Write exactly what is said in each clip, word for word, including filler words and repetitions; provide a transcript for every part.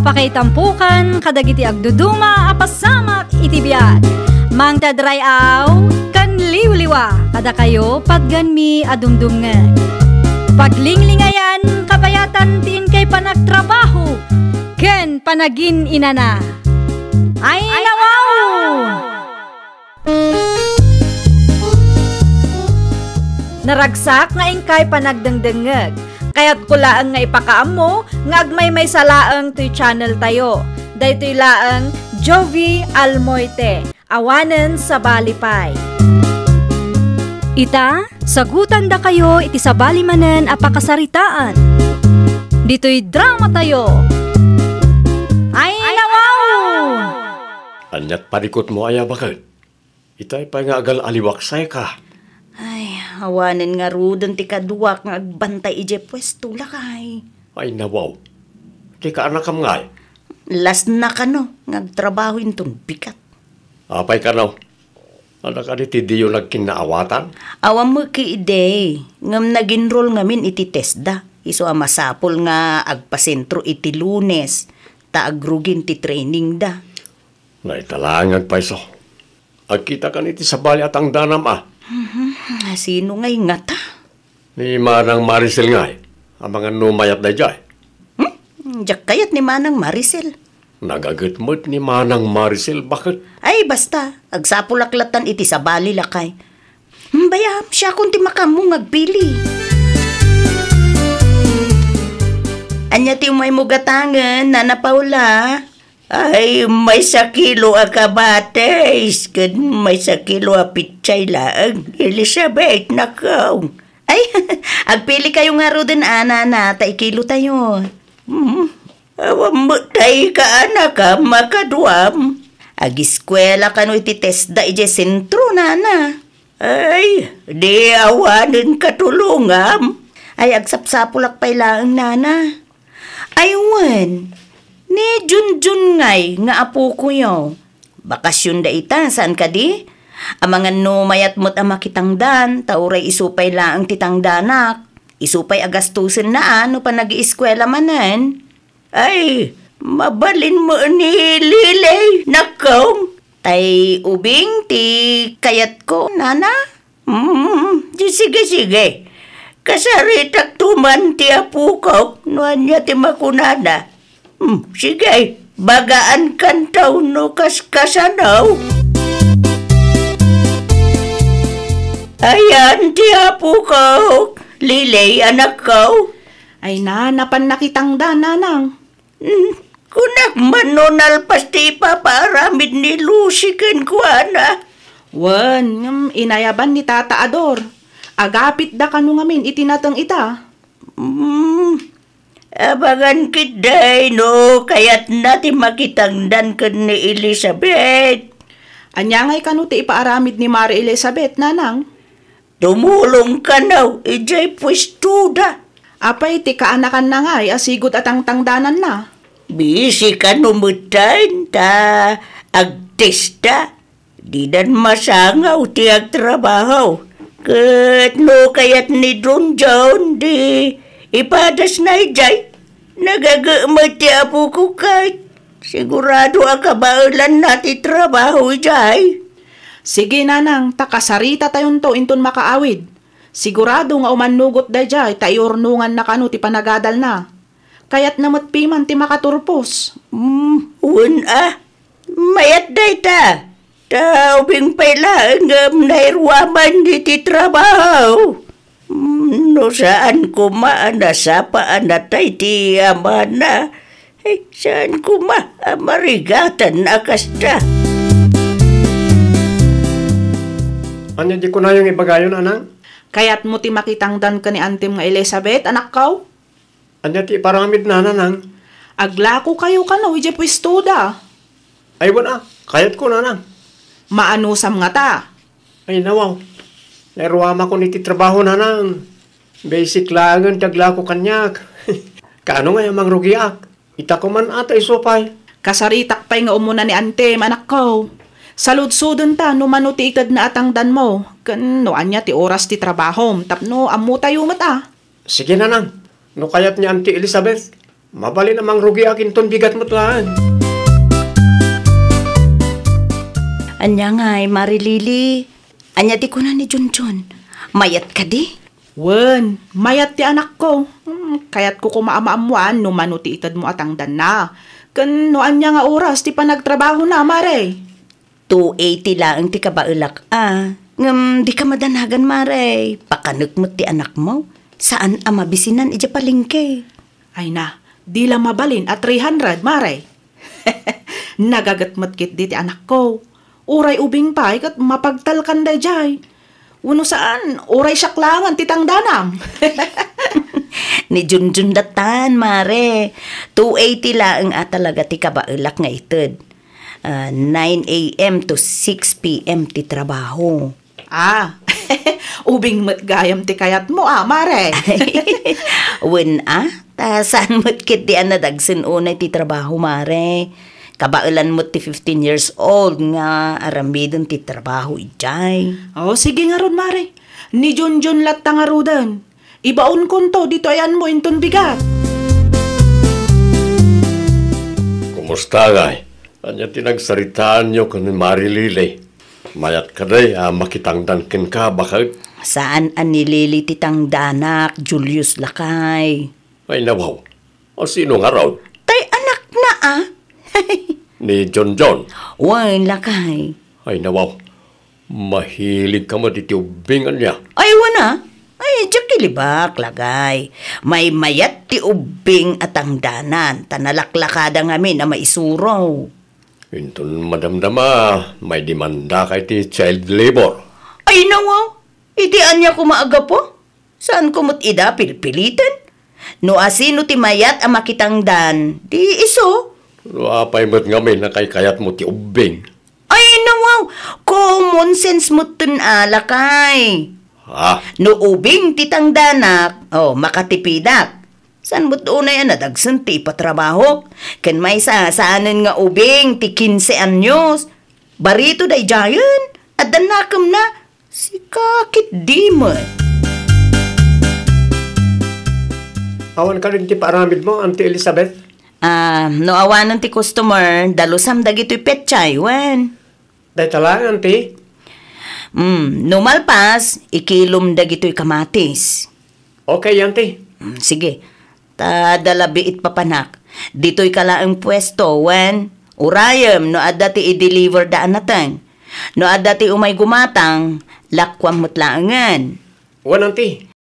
Pakaitampokan kadagiti agduduma a pasamak iti biag. Mangted ray-aw ken liwliwa kadakayo patganmi a dumdumngeg. Paglinglingayan kabayatan ti inkay panagtrabaho ken panagin-inana. Ay, nawaw! Naragsak nga inkay panagdengdengngeg. Kayatko laeng nga ipakaammo nga agmaymaysa laeng toy channel tayo. Daytoy laeng Jovie Almoite, awanen sabali pay. Ita, sagutandakayo iti sabali manen a pakasaritaan. Ditoy drama tayo. Ay, nawaw! Ania't parikutmo aya baket? Itay pay nga agal-aliwaksayka. Ay, awanen ngaruden ti kaduak nga agbantay idiay puesto, lakay. Ay, nawaw. Ti kaanakam ngay? Las na kano nga agtrabaho inton bigat. Apay kano? Adda kadi ti diyo nagkinnaawatan? Awan met idi, ngem nag-enroll ngamin iti TESDA. Isu a masapul nga agpasentro iti Lunes, ta agrugin ti trainingda. Naitalangan pay so. Agkitakan iti sabali a tangdanam a. Mhm. Sino ngay ngata? Ni Manang Maricel ngay. Amangan no mayat daydiay. Hmm? Diak kayat ni Manang Maricel. Nagaget met ni Manang Maricel, baket? Ay, basta. Agsapulak latan iti sabali, lakay. Hmm, bayam, siakon ti makaammo nga agpili. Ania ti umaymo gatangen, Nana Paula? Ay, maysa kilo a kamatis, ken maysa kilo a pitsay laeng, Elizabeth, nakaw. Ay, agpili kayo ngaruden, a, Nana, ta ikilo tayo. Hmm, awan met tay kaanakam a kaduam. Agiskuela kano iti TESDA idiay sentro, Nana. Ay, di awanen katulongam. Ay, agsapsapulak pay laeng, Nana. Ay wen, ni Junjun ngay nga apokoyo. Bakasionda ita, saan kadi? Amangan no mayat met a makitangdan, ta uray isu pay laeng ti tangdanak. Isu pay a gastusenna a no panagieskuela manen. Ay, mabalin met ni Lilay, nakkaw. Tay ubing ti kayatko, Nana? Mm, di sige, sige. Kasaritakto man ti apokak no ania ti makunana. Mm, sige, bagaan kantaw no kaskasanaw. Ayan ti apokak, Lilay, anakkaw. Ay na, napan nakitangdan, Nanang. Hmm, kunak man no nalpas ti ipapaaramid ni Lucy kenkuana. Wen, ngem inayaban ni Tata Ador. Agapitda kano ngamin iti nateng ita. Hmm, abangan ketdi no kayatna ti makitangdan ken ni Elizabeth. Ania ngay kano ti ipaaramid ni Mari Elizabeth, Nanang? Tumulong kano idiay puestoda. Apay ti kaanakanna ngay a sigud a tangtangdananna? Busy kano metten ta agtesta. Didan masangaw ti agtrabaho. Ket no kayat ni Don John, di ipadasna idiay. Nagagemet ti apoko ket sigurado a kabaelanna ti trabaho idiay. Sige, Nanang, ta kasaritatayon inton makaawid. Sigurado nga umannugot daydiay ta iurnonganna kano ti panagadalna. Kayatna met piman ti makaturpos. Mm, wen a, mayat dayta. Ta ubing pay laeng ngem nairuaman iti trabaho. Mm, no saan koma a nasapa a natay ti amana, ay, saan koma a marigatan a kasta. Ania di kunayong ibagayo, Nanang? Kayatmo ti makitangdan ken ni Antem nga Elizabeth, anakko? Ania ti iparamidna, Nanang? Aglakokayo kano idiay puestoda. Ay, wen a, kayatko, Nanang. Maanusam ngata? Ay, nawaw. Nairuamakon iti trabaho, Nanang. Basic laengen ti aglako kaniak. Kaano ngay a mangrugiak? Ita koman a ta isu pay. Kasaritak pay nga umuna ni Antem, anakko. Saludsodenta no mano ti ikadna a tangdanmo, ken no ania ti oras ti trabahom, tapno ammotayo met a. Sige, Nanang. No kayat ni Auntie Elizabeth, Mabalin a mangrugiak inton bigat met laeng. Ania ngay, Mari Lily? Ania ti kuna ni Junjun? Mayat kadi? Wen, mayat ti anakko. Hmm, kayatko koma a maammoan no mano ti itedmo a tangdanna. Ken no ania nga oras ti panagtrabahona, Mare? Two eighty laeng ti kabaelak a. Ngem dika madanagan, Mare. Pakanek met ti anakmo. Saan a mabisinan idiay palengke. Ay na, di la mabalin a three hundred, Mare. Nagaget met ketdi ti anakko. Uray ubing pay ket mapagtalkan daydiay. Wenno saan, uray siak laengen ti tangdanam. Ni Junjun datan, Mare. Two eighty laeng a talaga ti kabaelak nga ited. Ah, nine a m to six p m ti trabaho. Ah, ubing met gayam ti kayatmo, a, Mare. Wen, a? Ta saan met ketdi a nadagsen unay ti trabaho, Mare. Kabaelan met ti fifteen years old nga aramiden ti trabaho idiay. Oh, sige ngarud, Mare. Ni Junjun latta ngaruden. Ibaonkonto ditoy anmo inton bigat. Kumusta, ngay? Ania ti nagsaritaanyo ken ni Mari Lily? Mayat kadi a makitangdan kenka, baket? Saan a ni Lily ti tangdanak, Julius, lakay. Ay, nawaw. A, sino ngarud? Tay anakna, a. Ni Junjun? Wen, lakay. Ay, nawaw. Mahilig ka met iti ubbing, ania? Ay, wen a. Ay, diak ilibak, lakay. Maymayat ti ubbing a tangdanan, ta nalaklakada ngamin a maisuro. Inton madamdama, maidemandaka iti child labor. Ay, nawaw. Iti ania koma a gapu? Saanko met ida pilpiliten? No asino ti mayat a makitangdan, di isu. No apay met ngamin a kaykayatmo ti ubbing? Ay, nawaw! Common sense metten a, lakay. Ha? No ubing ti tangdanak, oh, makatipidak. Saan met unay a nadagsen ti ipatrabahok? Ken maysa, saanen nga ubing ti quince anyos. Barito daydiayen, adda nakemna, sika ketdi met. Awan kadi ti paaramidmo, Auntie Elizabeth? Ah, no awanen ti customer, dalusam dagitoy petsay, wen. Dayta laeng, Auntie? Mm, no malpas, ikilom dagitoy kamatis. Okay, Auntie. Mm, sige. Ta adda labi it papanak. Ditoyka laeng puesto, wen urayem no adda ti i-deliver da a nateng. No adda ti umay gumatang, lakuam met laengen. Wen, Auntie.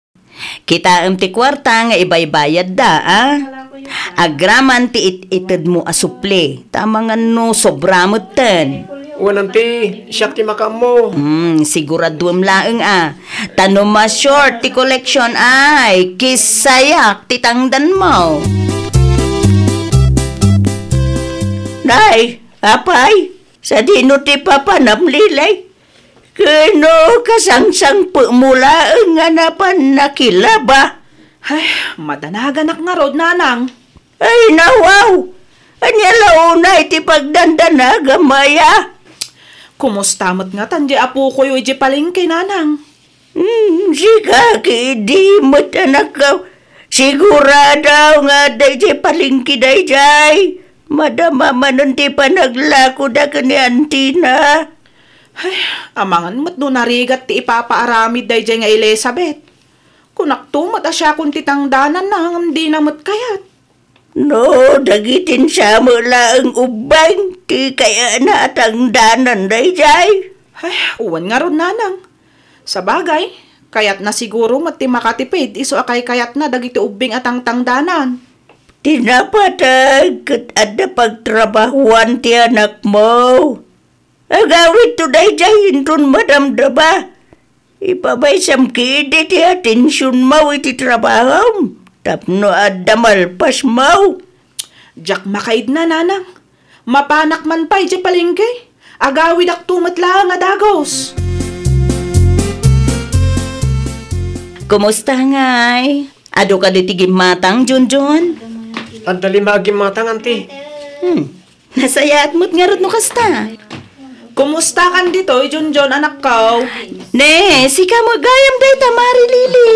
Kitaem ti kuarta nga ibaybayadda, a? Agraman ti it-itedmo a supli. Ta amangan no sobra metten. Wen, Auntie, siak ti makaammo. Hmm, siguraduem laeng, a. Ta no ma-short ti collection, ay, kisayak ti tangdanmo. Nay, apay, sadino ti papanam, Lily? Ken no kasangsangpetmo laeng nga napan nakilaba? Ay, madanaganak ngarud, nanang. Ay, nawaw! Ania la unay ti pagdandanagam aya? Kumusta met ngatan di apokoyo idiay palengke, nanang? Hmm, sika ketdi met, anakko. Sigurado nga adda idiay palengke daydiay. Madama manen ti panaglakoda ken ni antina. Ay, amangan met no narigat ti ipapaaramid daydiay nga Elizabeth. Kunakto met a siakon ti tangdananna ngem dina met kayat. No, dagiti sa met laeng ubbing ti kayatna a tangdanan daydiay. Ay, wen ngarud, nanang. Sabagay, kayatna siguro met ti makatipid isu a kaykayatna dagiti ubbing a tangtangdanan. Ti napateg ket adda pagtrabahuan ti anakmo. Agawidto daydiay inton madamdama. Ipabaysam ketdi ti atensionmo iti trabahom tapno adda malpasmo. Diak makaidna, nanang. Mapanak man pay idiay palengke. Agawidakto met laeng a dagus. Kumusta ngay? Adu kadi ti gimmatang, Junjun? Adda lima a gimmatang, Auntie. Hmm. Nasayaat met ngarud no kasta. Kumusta kan ditoy, Junjun, anakko? Ne, sika met gayam dayta, Mari Lily.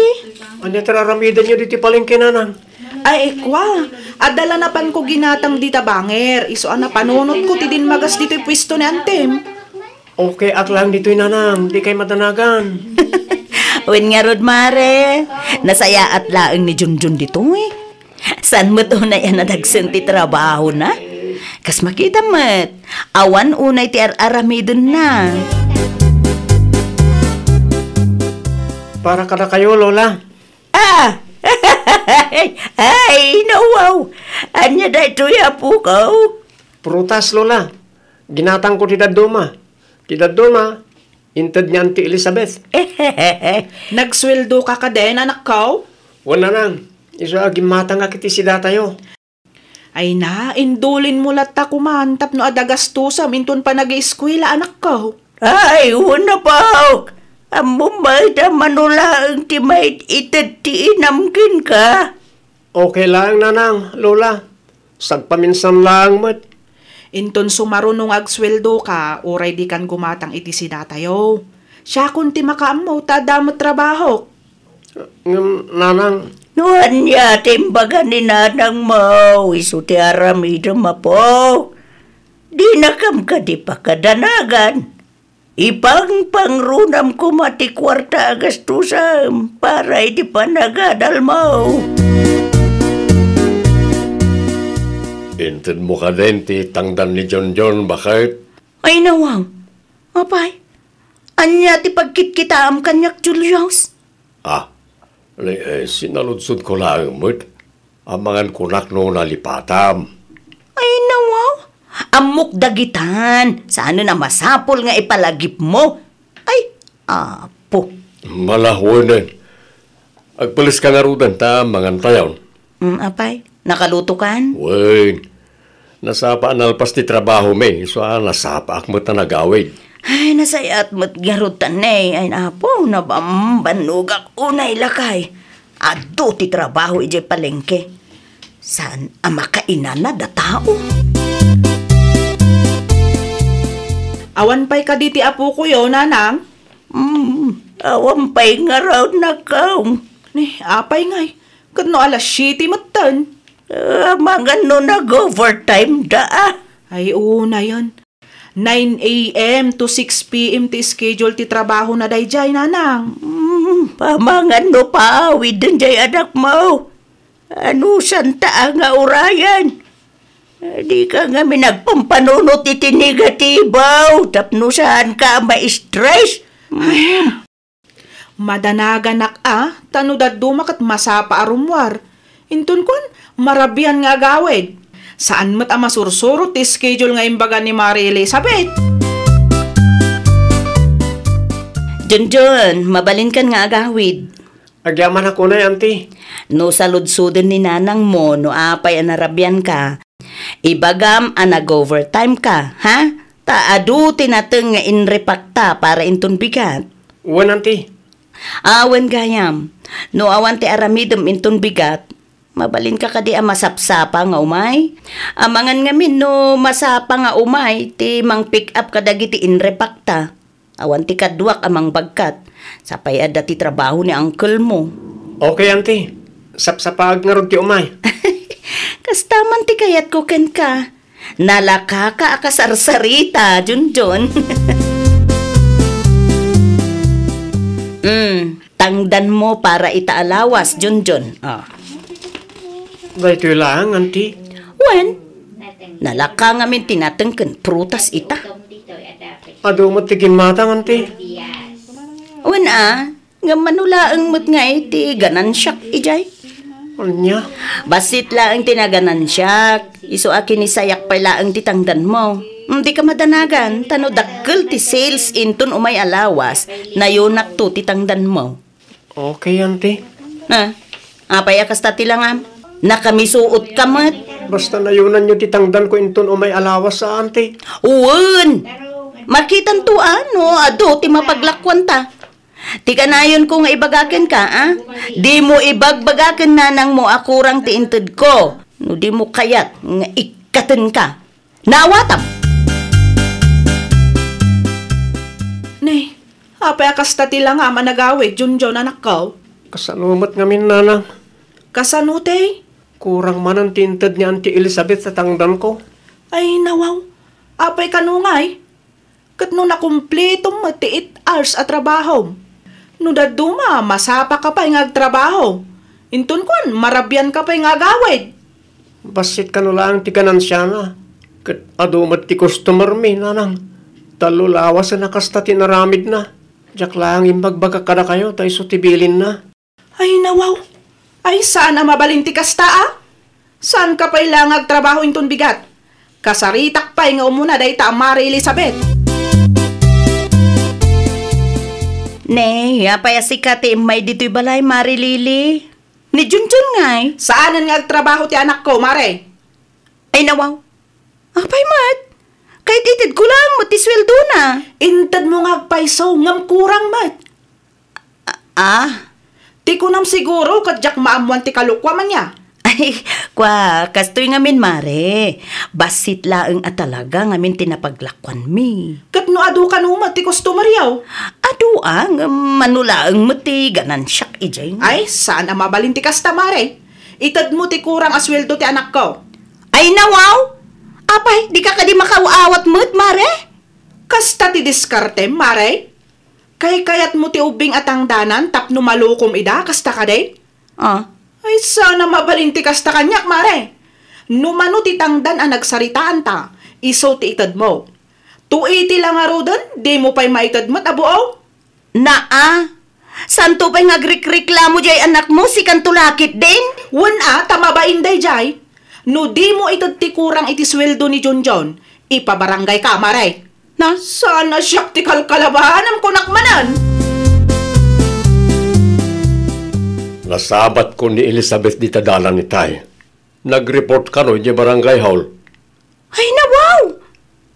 Ania ti ar-aramidenyo ditoy palengke, nanang? Ay, kua, adda la napanko ginatang dita banger, isu a napanunotko ti dinmagas ditoy puesto ni antim. Okay ak lang ditoy, nanang, dikay madanagan. Wen ngarud, mare, nasayaat laeng ni Junjun ditoy. Saan met unay a nadagsen ti trabahona? Kas makita met, awan unay ti ar-aramidenna. Para kadakayo, Lola. Ah! Ay, nawaw! Ania daytoy, apok? Prutas, Lola. Ginatangko ti dadduma. Ti dadduma, inted ni Auntie Elizabeth. Nagsueldoka kadin, anakko? Wen, nanang. Isu a gimmatangak iti sidatayo. Ay na, indulinmo latta koman tapno adda gastosem inton panagieskuela, anakko. Ay, wen, apok. Ammom met a mano laeng ti maid-ited ti inam kenka? Okay laeng, nanang, Lola. Sagpaminsan laeng met. Inton sumaruno nga agsueldoka, uray dikan gumatang iti sidatayo. Siakon ti makaammo ta adda met trabahok. Ngem, nanang. No ania ti imbaga ni nanangmo, isu ti aramidem, apok. Dinakam kadi pakadanagan. Ipangpangrunam koma ti kuarta a gastosem para iti panagadalmo. Intedmo kadin ti tangdan ni Junjun, baket? Ay, nawaw. Apay, ania ti pagkitkitaam kaniak, Julius? Ah, ni, eh, sinaludsodko laeng met. Amangan kunak no nalipatam. Ay, nawaw. Ammok dagitan. Saanen a masapul nga ipalagipmo. Ay, apo. Mala, wen. Agpaleska ngaruden ta mangantayon. Mm, apay, nakalutokan? Wen. Nasapa a nalpas ti trabahomi, isu a nasapaak met a nagawid. Ay, nasayaat met ngarud ta, ne. Ay, apo, nabambannogak unay, lakay. Adu ti trabaho idiay palengke. Saan a makainanad a tao? Awan pay kadi ti apokoyo, nanang? Hmm, awan pay ngarud, nakkaw. Ni, apay ngay? Ket no alas siete metten? Ah, amangan no nag-overtime da, ah. Ay, unayen. Nine a m to six p m ti schedule ti trabahona daydiay, nanang. Hmm, amangan no paawiden diay anakmo. Anusanta a nga urayen? Dika ngamin agpampanunot iti negatibo tapno saanka a ma-stress. Hmm. Madanaganak a, ta no dadduma ket masapa a rummuar. Inton kuan, marabian nga agawid. Saan met a masursurot ti schedule nga imbaga ni Mari Elizabeth. Junjun, mabalinkan nga agawid. Agyamanak unay, Auntie. No saludsoden ni nanangmo no apay a narabianka, ibagam a nag-overtime ka, ha? Ta adu ti nateng nga inrepakta para inton bigat. Wen, Auntie. Awen gayam. No awan ti aramidem inton bigat, mabalinka kadi a masapsapa nga umay? Amangan ngamin no masapa nga umay ti mang-pick up kadagiti inrepakta. Awan ti kaduak a mangbagkat. Sapay adda ti trabaho ni uncle mo. Okay, Auntie. Sapsapaak ngarud ti umay. Kasta man ti kayatko kenka. Nalakaka a kasarsarita, Junjun. Mm, tangdanmo para ita a lawas, Junjun. Ah. Daytoy laeng, Auntie. Wen, nalaka ngamin ti nateng ken prutas ita. Adu met ti ginmatang, Auntie. Wen a, ngem mano laeng met ngay ti ganansiak idiay? Ania? Bassit laeng ti naganansiak, isu a kinisayak pay laeng ti tangdanmo. Mm, dika madanagan, ta no dakkel ti sales inton umay a lawas, nayonakto ti tangdanmo. Okay, Auntie. Na, apay a kasta ti langam? Nakamisuot ka met. Basta nayonanyo ti tangdanko inton umay a lawas, a, Auntie. Wen! Makitanto a no adu ti mapaglakuanta. Ti kanayonko nga ibaga kenka, a? Dimo ibagbaga ken nanangmo a kurang ti intedko. No dimo kayat nga ikkatenka. Naawatam! Nay, apay a kasta ti langam a nagawid, Junjun, anakko? Kasano met ngamin, nanang? Kasano, tay? Kurang manen ti inted ni Auntie Elizabeth ta tangdanko. Ay, nawaw. Apay kano ngay? Ket no nakumpletom met ti eight hours a trabahom, no dadduma, masapaka pay nga agtrabaho. Inton kuan, marabianka pay nga agawid. Bassit kano laeng ti ganansiana. Ket adu met ti customer mi, nanang. Tallo lawasen a kasta ti inaramidna. Diak laeng imbagbagak kadakayo ta isu ti bilinna. Ay, nawaw. Ay, saan a mabalin ti kasta, a? Saanka pay la nga agtrabaho inton bigat? Kasaritak pay nga umuna dayta a Mari Elizabeth. Ne, apay a sika ti immay ditoy balay, Mari Lily? Ni Junjun ngay? Saanen nga agtrabaho ti anakko, Mare. Ay, nawaw. Apay met? Kayat itedko laeng met ti sweldona. Intedmo nga agpayso, ngem kurang met. Ah? Ti kunam siguro ket diak maammoan ti kalokuam ania? Ay, kua, kastoy ngamin, Mare. Bassit laeng a talaga ngamin ti napaglakuanmi. Ket no adu kano met ti customeryo? Adu, a, ngem mano laeng met ti ganansiak idiay. Ay, saan a mabalin ti kasta, Mare. Itedmo ti kurang a sueldo ti anakko. Ay, nawaw! Apay, dika kadi makaawat met, Mare? Kasta ti diskartem, Mare? Kaykayatmo ti ubing a tangdanan tapno malukom ida, kasta kadi? Ah. Ay, saan a mabalin ti kasta kaniak, Mare. No mano ti tangdan a nagsaritaanta, isu ti itedmo. To iti la ngaruden, dimo pay maited met a buo? Naa, saanto pay nga agrikreklamo diay anakmo, sikanto la ketdin? Wen a, ta mabain daydiay. No dimo ited ti kurang iti sueldo ni Junjun, ipabarangayka, Mare. Na? Saan a siak ti kalkalabaanam, kunak manen. Nasabatko ni Elizabeth dita dalan itay. Nag-report kano idiay barangay hall. Ay, nawaw!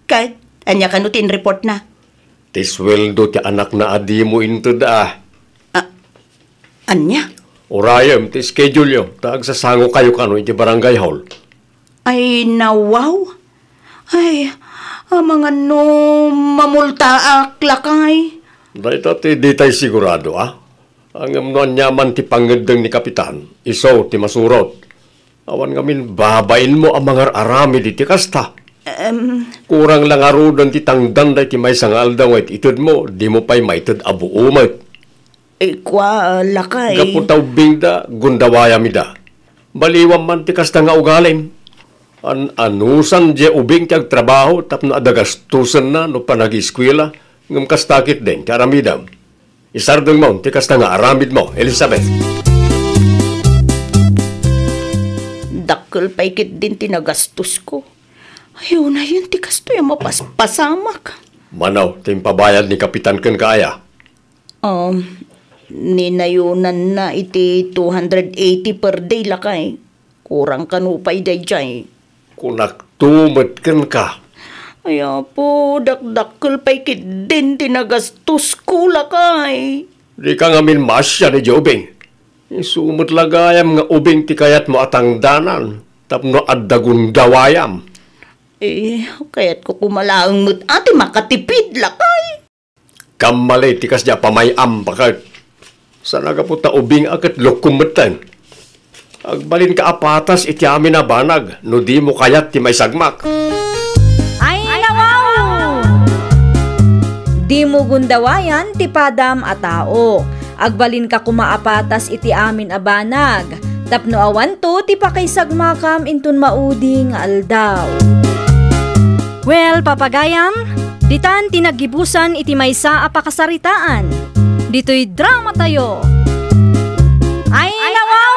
Ket, ania kano ti in-reportna? Ti sueldo ti anakna a dimo inted a. Ah, ania? Urayem ti schedule-yo, ta agsasangokayo kano iti barangay hall. Ay, nawaw! Ay, amangan no mamultaak, lakay. Dayta ti ditay sigurado, a? Ngem no aniaman ti pangngeddeng ni Kapitan, isu ti masurot. Awan ngamin babainmo a mangar-aramid iti kasta. Em. Kurang la ngaruden ti tangdan dayta maysa nga aldaw nga it-itedmo, dimo pay maited a buo met. Eh, kua, lakay. Gapu ta ubbingda, gundawayam ida. Baliwam man ti kasta nga ugalim. An-anusan diay ubing ti agtrabaho tapno adda gastusenna no panagieskuela, ngem kasta ketdin ti aramidem. Isardengmo ti kasta nga aramidmo, Elizabeth. Dakkel pay ketdin ti nagastosko. Ay, unayen ti kastoy a mapaspasamak. Mano ti impabayad ni Kapitan kenka, aya? Um, ninayonanna iti two hundred eighty per day, lakay. Kurang kano pay daydiay. Kunakto met kenka. Ay, Apo, dakdakkel pay ketdin ti nagastosko, lakay. Dika ngamin maasian idiay ubing. Isu met la gayam nga ubing ti kayatmo a tangdanan tapno adda gundawayam. Eh, kayatko koma laeng met a ti makatipid, lakay. Kammali ti kasdiay a pamay-am, baket. Saan a gapu ta ubing a ket lukkom metten. Agbalinka a patas iti amin a banag no dimo kayat ti maisagmak. Ay, nawaw! Dimo gundawayan ti padam a tao. Agbalinka koma a patas iti amin a banag, tapno awanto ti pakaisagmakam inton maudi nga aldaw. Well, papagayam, ditan ti naggibusan iti maysa a pakasaritaan. Ditoy dramatayo. Ay, nawaw!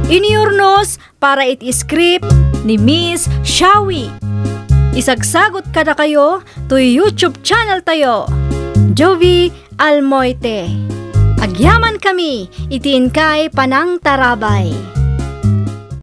Inurnos para iti script ni Miss Shawi. Isagsagut kadakayo toy YouTube channel tayo, Jovie Almoite. Agyamankami iti inkay panangtarabay.